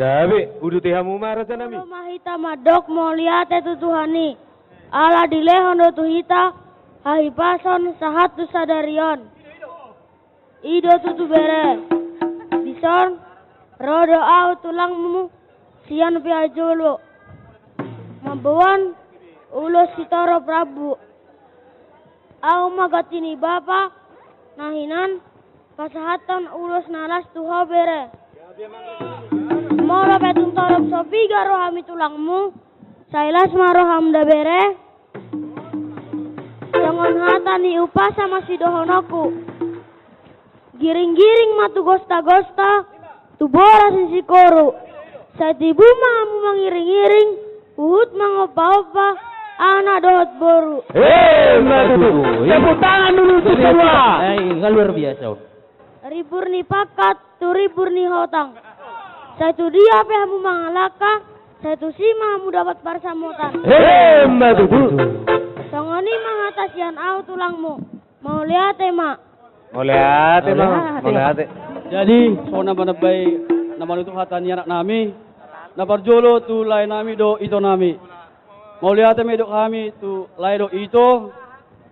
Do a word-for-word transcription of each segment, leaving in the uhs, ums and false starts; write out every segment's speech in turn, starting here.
Gabe, uduti hamu ma, raja nami. Olo ma hita mandok mauliate tu Tuhan i, ala dilehon do tu hita hahipason sahat tu sadari on. I do tutu, bere. Dison ro do ahu tulangmu sian pihak jolo, mamboan ulos sitorop rambu. Ahu ma ganti ni bapa na hinan pasahathon ulos na las tu ho, bere. Molo pe tung torop so piga rohami tulangmu, sai las ma roham da, bere. Songon hata ni umpasa ma sidohononku: Giring-giring ma tu gosta-gosta, tu boras ni sikoru. Sai tibu ma hamu mangiring-iring, huhut mangompa-ompa anak dohot boru. Emma tutu. Tepuk tangan dulu untuk semua. Eh, nggak luar biasa, Om. Rimbur ni pangkat tu rimbur ni hotang. Sai tu dia pe hamu mangalangka, sai tusi ma hamu dapot parsamotan. Emma tutu. Songon i ma hata sian ahu tulangmu. Mauliate ma. Mauliate ma. Mauliate. Mauliate. Jadi, songon na manambai na manutup hata ni anak nami, na parjolo tu lae nami dohot ito nami. Mauliate ma idok hami tu lae dohot ito.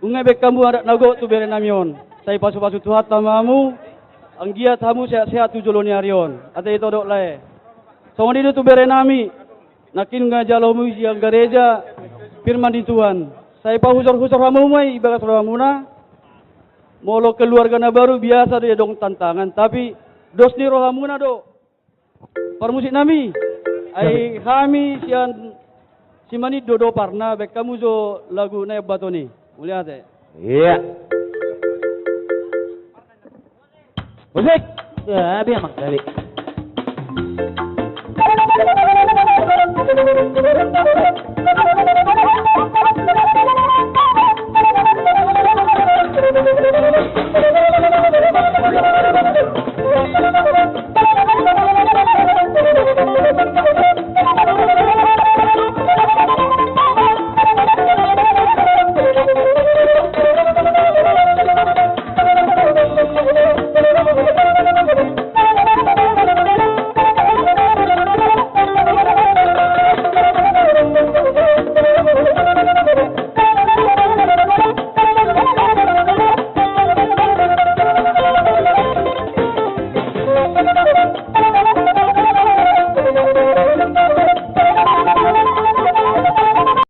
Nunga dibaen hamu adat na gok tu bere nami on. Sai pasu-pasu Tuhanta ma hamu, anggiat hamu sehat-sehat tu jolo ni ari on. Ate ito dohot lae, songon i do tu bere nami. Nangkin nunga jalo hamu sian gareja firman ni Tuhan, sai pahusor-husor hamu ma i ibagas rohamuna. Molo keluarga na baru biasa do i adong tantangan, tapi dos ni rohamuna do, parmusik nami. Ai hami sian Simanindo do parna, baen hamu jo lagu na embaton i. Mauliate. Iya. Musik. Ya, biar Mang Gali.